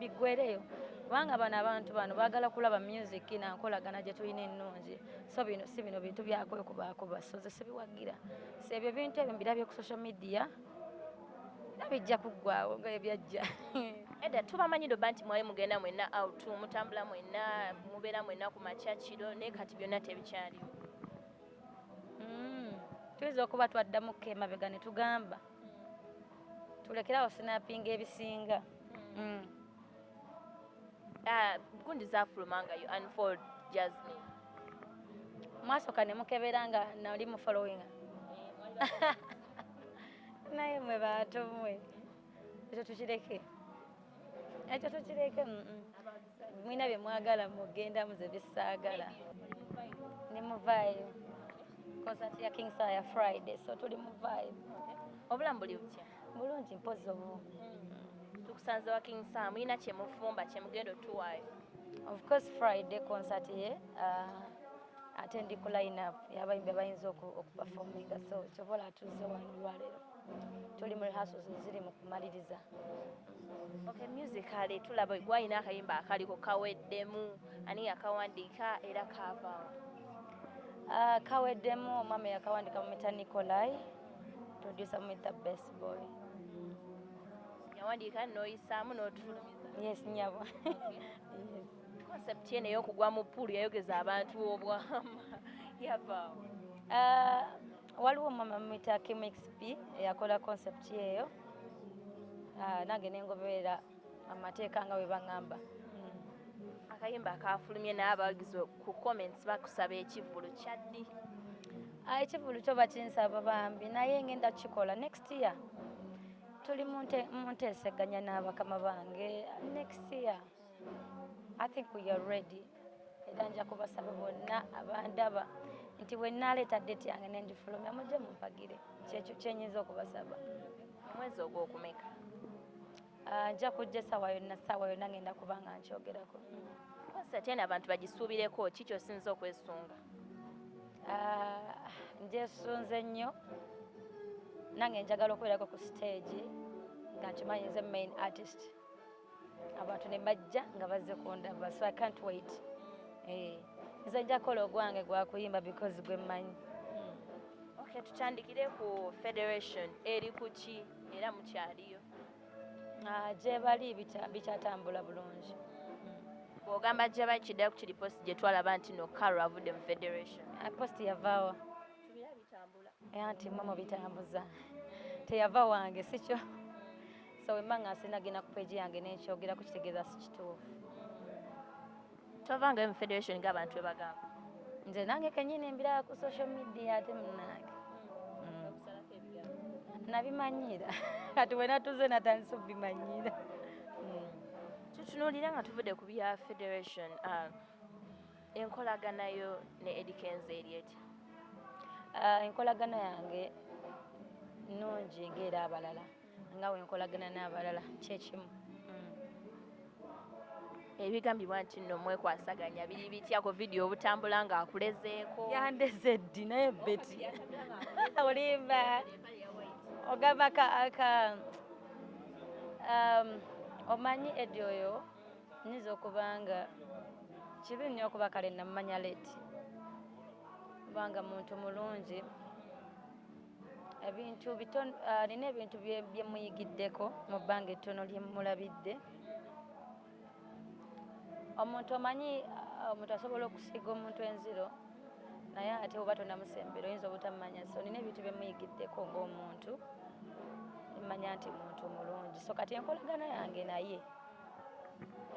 Biggwereyo, kubanga bano abantu bano baagala kulaba music nankolagana gye tulina ennungi. So bino si bino bintu byakwekubakuba, so ze sibiwagira. So ebyo bintu ebyo mbirabye ku social media, era bijja kuggwawo nga ebyajja. Edda tubamanyi doba nti mwali mugenda mwenna out, mutambula mwenna, mubeera mwenna ku makya, kiro, naye kati byonna tebikyaliwo. Tuyinza okuba twaddamuko emabega ne tugamba tulekerawo sinapinga ebisinga. Ah, gundi zafuluma nga you unfollowed Jasmine. Mwasooka ne mukebera nga nali mu following, naye mwe bantu mmwe, ekyo tukireke, ekyo tukireke. Mwina bye mwagala mugenda, muze bisaagala. Ndi mu vibe. Concert ya King Saha ya Friday, so tuli mu vibe. Obulamu buli butya? Bulungi, mpozi obu. Tukusanze wa King Saha, mulina kyemufumba kyemugenda otuwaayo? Of course, Friday concert ye, ate ndi ku line up y'abayimbi abayinza okuperforminga, so kyobola atuze wano olwaleero, tuli mu rehearsals eziri mu kumaliriza. Okay, musically tulaba gwalina akayimba akaliko kaweddemu, ani yakawandiika era kaavaawo? Kaweddemu omwami yakawandika mumita Nicolai, producer mumita Best Boy. Yawandiika n'oyisaamu n'otufulumiza? Yes, nyabo, yes. Concept ye ney'okugwa mu pool yayogeza abantu obwama, yavaawo? Waliwo omwami mumita Kim XP eyakola concept eyo. Nange nengoberera amateeka nga bwe baŋŋamba. Akayimba akafulumye, naye abawagizi ku comments bakusaba ekivvulu kyaddi? Ah, ekivvulu kyo bakinsaba bambi, naye ngenda kukikola next year. Tuli mu nteeseganya n'abakama bange. Next year I think we are ready, era nja kubasaba bonna abandaba nti bwe nnaaleeta date yange nengifulumya, mujje mumpagire. Kyekyo kyenyinza okubasaba. Omwezi ogwokumeka? Ah, nja kujja essaawa yonna, ssaawa yonna ngenda kuba nga nkyogerako. Concert eno abantu bagisuubireko ki kyosinza okwesunga? Ah, njesunze nnyo. Nange njagala okubeerako ku stage nga nkimanyi nze main artist, abantu ne bajja nga bazze kundaba, so I can't wait. Eh, nze nja kukola ogwange gwakuyimba because gwe mmanyi. Okay, tutandikire ku federation, eri ku ki era mukyaliyo? Ah, gye bali bikyatambula bulungi. Bw'ogamba gye bali, kiddayo ku kiri post gye twalaba nti no Caro avudde mu federation. Ah, post yavaawa? Tubira bitambula. Era nti mwe mubitambuza, teyava wange, sikyo? So wemba nga sinagenda ku page yange nenkyogerako, kitegeeza si kituufu. Tovangayo mu federation ng'abantu bwe bagamba? Nze nange kenyini mbiraba ku social media, ate munange nabimanyiira. Kati we natuze natandise obimanyiira. Tutunuulira nga tuvudde ku bya federation, enkolaganayo ne Eddy Kenzo eri etya? Ah, enkolagana yange nnungi ng'era abalala, nga wenkolagana n'abalala kyekimu. Ebigambibwa nti nno mwekwasaganya biri bitya ku vidiyo obutambula ng'akulezeeko? Yandeze ddi? Naye Beti olimba, ogamba ka aka omanyi Eddy oyo nyinza okuba nga kibi nnyo okuba kale namumanya late, kubanga muntu mulungi. Ebintu bitono, nina ebintu bye muyigiddeko mu bbanga ettono lye mulabidde. Omuntu omanyi, omuntu asobola okusiiga omuntu enziro, naye ate oba tonamusembera oyinza obutamanya. So nina ebintu bye muyigiddeko ng'omuntu, mmanya nti muntu mulungi. So kati enkolagana yange naye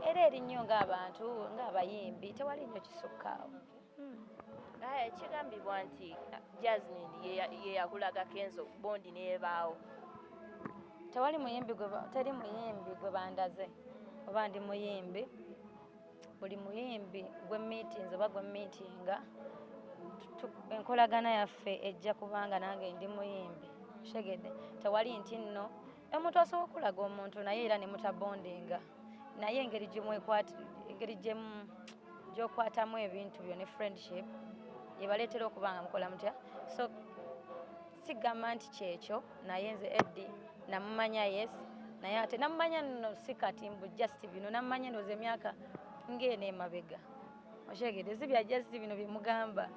era eri nnyo ng'abantu, ng'abayimbi, tewali nnyo kisukkaawo. Aya, kigambibwa nti Jasmine ye yakulaga Kenzo, bond neebaawo. Tewali muyimbi gwe teri muyimbi gwe bandaze oba ndi muyimbi. Buli muyimbi gwe meetings oba gwe meetinga, enkolagana yaffe ejja kubanga nange ndi muyimbi shegede. Tewali nti nno omuntu asobola okulaga omuntu naye era ne mutabondinga, naye engeri gyemwekwata, engeri gy'okwatamu ebintu byo ne friendship yebaleetera okuba nga mukola mutya. So sigamba nti kyekyo, naye nze Eddy namumanya, yes. Naye ate namumanya nno si kati mbu just bino, namumanya ndowooza emyaka ng'eno emabega. Okyegedde, si bya just bino bye mugamba.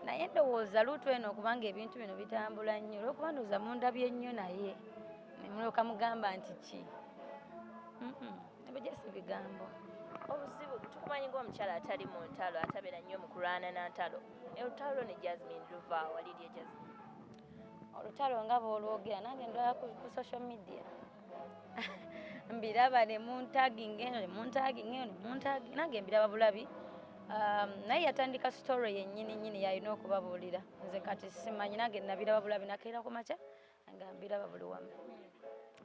Naye ndowooza luutu eno okubanga ebintu bino bitambula nnyo, olw'okuba ndowooza mundabye nnyo naye ne mulyoka mugamba nti ki. Ebyo just bigambo. Obuzibu tukumanyi ng'omukyala atali mu ntalo, atabeera nnyo mu kulwana na ntalo. Olutalo ne Jasmine luva wa Lydia Jasmine? Olutalo nga bw'olwogera nange ndwala ku social media. Mbiraba ne muntaginga eno, ne muntaginga eno, ne muntaginga, nange mbiraba bulabi. Naye yatandika story yennyini nnyini yalina okubabuulira. Nze kati simanyi, nange nabiraba bulabi, nakeera ku makya nga mbiraba buli wamu.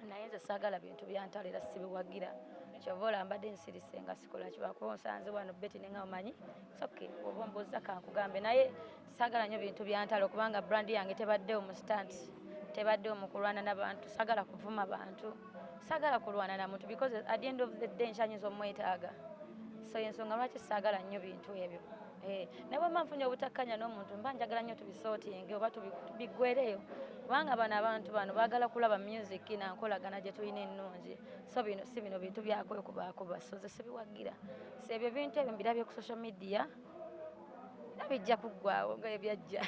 Naye nze saagala bintu bya ntalo era sibiwagira. Kyova olaba mbadde nsirise nga sikola kibakuba onsanze wano Betty ne nga omanyi. It's okay, oba ombuuza kankugambe, naye saagala nnyo bintu bya ntalo kubanga brand yange tebaddewo mu stunt, tebaddewo mu kulwana n'abantu, saagala kuvuma bantu, saagala kulwana na muntu because at the end of the day nkyanyinza omwetaaga. So ensonga lwaki saagala nnyo bintu ebyo. Naye bwe mba nfunye obutakkanya n'omuntu mba njagala nnyo tubisortinge oba tubiggwereyo, kubanga bano abantu bano baagala kulaba music na nkolagana gye tulina ennungi. So bino si bino bintu byakwekubaakuba, so nze sibiwagira. So ebyo bintu ebyo mbirabye ku social media era bijja kuggwaawo nga ebyajja.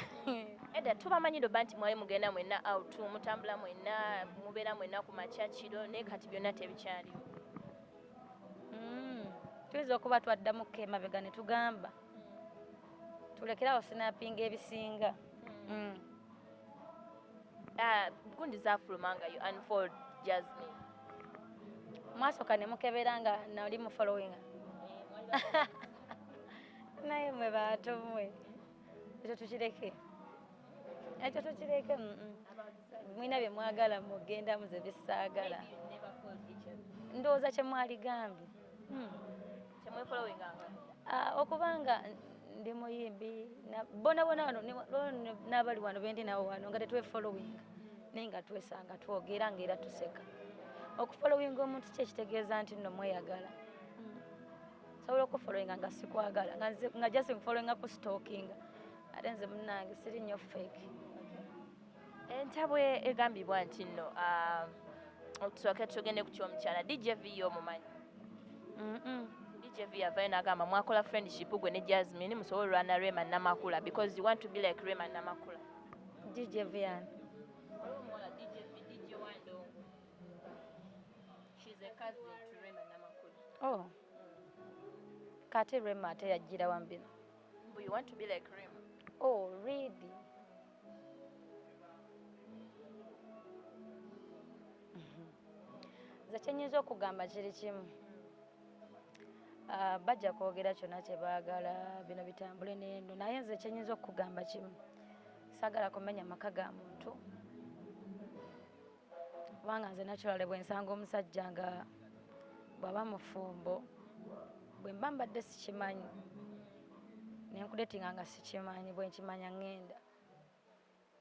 Edda tubamanyi ndoba nti mwali mugenda mwenna out, mutambula mwenna, mubeera mwenna ku makya kiro, naye kati byonna tebikyaliwo. Tuyinza okuba twaddamuko emabega ne tugamba tulekerawo sinapinga ebisinga. Gundi zaafuluma nga you unfold Jasmine. Mwasooka ne mukebera nga nali mu following. Naye mwe bantu mmwe, ekyo tukireke. Ekyo tukireke. Mulina bye mwagala mugenda muze bisaagala. Ndowooza kye mwaligambye. Temwefollowinganga? Okubanga ndi muyimbi, bona bona wano, n'abali wano bendi nabo wano nga tetwefollowinga, naye nga twesanga twogera ng'era tuseka. Okufollowinga omuntu ki ekitegeeza nti nno mweyagala. Sobola okufollowinga nga sikwagala, nga just nfollowinga ku stalkinga. Ate nze munnange siri nnyo fake. Entabwe egambibwa nti nno, tusooke tugende ku ky'omukyala DJ V omumanyi? DJ V yavayo n'agamba mwakola friendship gwe ne Jasmine musobole olwana Rema Namakula because you want to be like Rema Namakula. DJ V yani? Waliwo omuwala DJ V, DJ Wandongo. She's a cousin to Rema Namakula. Oh. Kati Rema ate yajjira wa bino? But you want to be like Rema. Oh, really? Nze kye nnyinza okugamba kiri kimu. Bajja kwogera kyonna kye baagala, bino bitambule n'eno, naye nze kye nnyinza okugamba kimu. Saagala kumenya maka ga muntu. Kubanga nze naturally bwe nsanga omusajja nga bw'aba mufumbo, bwe mba mbadde sikimanyi, ne nkudetinga nga sikimanyi, bwe nkimanya ŋŋenda.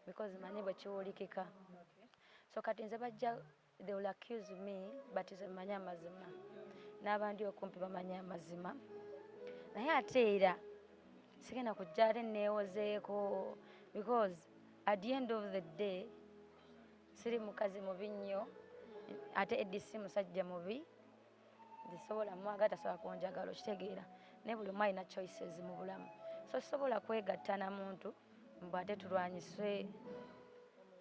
Because manyi bwe kiwulikika. So kati nze bajja, they will accuse me, but nze mmanyi amazima. N'abandi okumpi bamanyi amazima. Naye ate era sigenda kujja ate neewozeeko because at the end of the day siri mukazi mubi nnyo, ate Eddie si musajja mubi. Nze sobola mwagala, tasobola kunjagala, okitegeera. Naye buli omu alina choices mu bulamu. So sisobola kwegatta na muntu mbu ate tulwanyise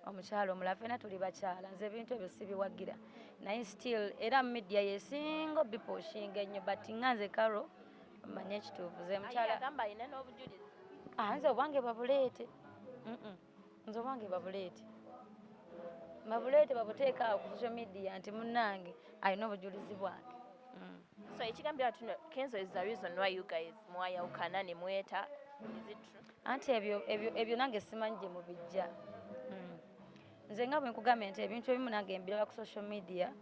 omukyala omulala, ffenna tuli bakyala. Nze ebintu ebyo sibiwagira. Naye still era media yesinga obipushinga ennyo, but nga nze Carol mmanyi ekituufu. Nze mukyala Agamba alina n'obujulizi. Nze obwange babuleete. Nze obwange babuleete. Babuleete babuteeke awo ku social media nti munnange alina obujulizi bwange. So ekigambibwa nti no Kenzo is the reason why you guys mwayawukana ne mweta. Is it true? Anti ebyo nange simanyi gye mubijja. Nze nga bwe nkugambye nti ebintu ebimu nange mbiraba ku social media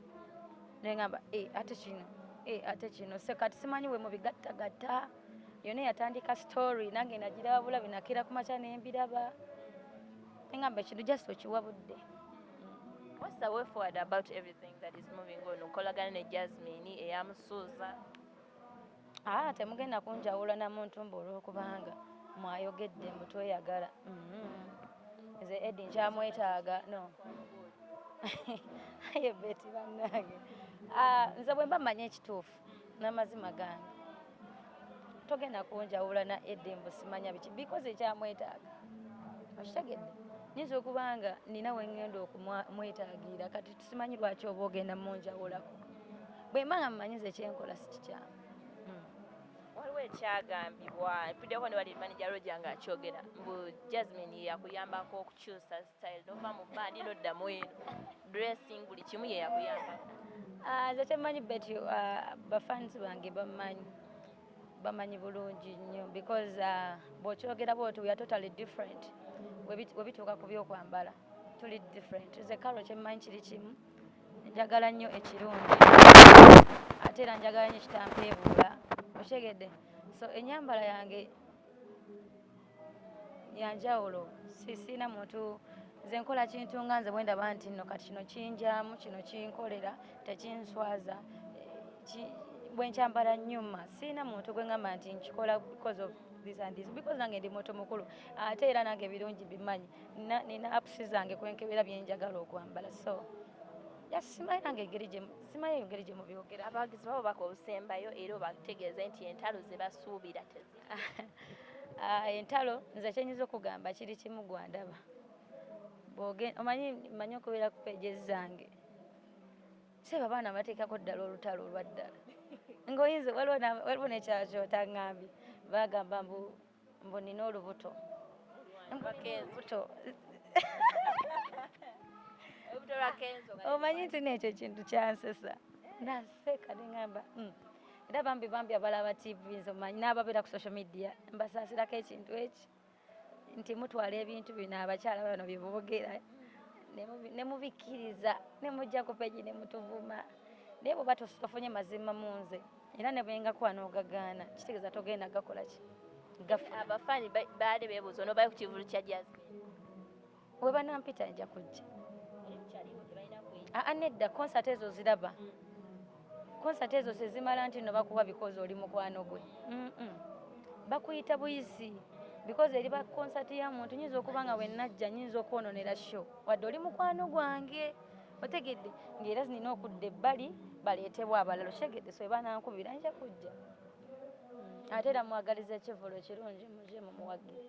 ne ngamba, ate kino, ate kino. So kati simanyi bwe mubigattagatta. Yonna yatandika story nange nagiraba bulabi, nakeera ku makya ne mbiraba. Ne ngamba ekintu just okiwabudde. What's the way forward about everything that is moving on? Okolagana ne Jasmine eyamusuuza. Temugenda kunjawula na muntu mbu olw'okubanga mwayogedde mbu tweyagala. Nze Eddie nkyamwetaaga. No. Aye Beti bannange, nze bwe mba mmanyi ekituufu n'amazima gange, togenda kunjawula na Eddy mbu simanya biki, because ekyamwetaaga okitegedde. Nyinza okuba nga nina we ŋŋenda okumwetaagira, kati simanyi lwaki oba ogenda munjawulako. Bwe mba nga mmanyi nze kyenkola si kikyamu. Waliwo ekyagambibwa, mpuddeko ne wali manager Roger ng'akyogera, mbu Jasmine ye yakuyambako okukyusa style, nova mu band nodda mu eno dressing, buli kimu ye yakuyambako. Nze kyemmanyi Betty, bafans bange bamanyi, bamanyi bulungi nnyo, because bw'okyogera bwoti, we are totally different. We bituuka ku byokwambala tuli different. Nze Karo kyemmanyi kiri kimu, njagala nnyo ekirungi, ate era njagala nnyo ekitampeebuula, okitegedde? So ennyambala yange yanjawulo, siina muntu. Nze nkola kintu nga nze bwe ndaba nti nno kati kino kinjaamu, kino kinkolera, tekinswaza, bwe nkyambala nnyuma. Siina muntu gwe ngamba nti nkikola because of this and this, because nange ndi muntu mukulu, ate era nange ebirungi bimanyi. Nina apps zange kwenkebera byenjagala okwambala, so simanyi nange engeri gye, simanyi engeri gye mubyogera. Abawagizi babo baka obusembayo, era obategeeze nti entalo ze basuubira tezi Entalo nze kyenyinza okugamba kiri kimu, gwandaba omanyi manyi okubeera ku pages zange, seba abaana bateekako ddala olutalo olwa ddala, ng'oyinza waliwo n'ekirala kyotaŋŋambye, bagamba mbu nina olubuto. Olubuto. Olubuto lwa Kenzo nga Omanyi nti nekyo ekintu kyansesa, naseka neŋŋamba, Era bambi bambi abalaba TV, nze omanyi n'ababeera ku social media, mbasaasirako ekintu eki nti mutwala ebintu bino abakyala bano bye boogera ne mubikkiriza, ne mujja ku page ne mutuvuma. Naye bw'oba tofunye mazima mu nze, era ne bwe ngakuwa n'ogagaana, kitegeeza togenda gakola ki, gafuna. Abafaani baali beebuuza onoobayo ku kivulu kya Jasmine. We banampita nja kujja. Ekyaliwo tebalina kuyita. Aa, nedda, concert ezo ziraba, concert ezo tezimala nti no bakuwa because oli mukwano gwe. Bakuyita buyisi because eriba concert ya muntu. Nyinza okuba nga wenajja nyinza okwononera show wadde oli mukwano gwange, otegedde? Ng'era nina okudda ebbali baleetebwa abalala, okitegedde? So ebanankubira nja kujja. Ate era mwagaliza ekivvulu ekirungi, muje mumuwagire.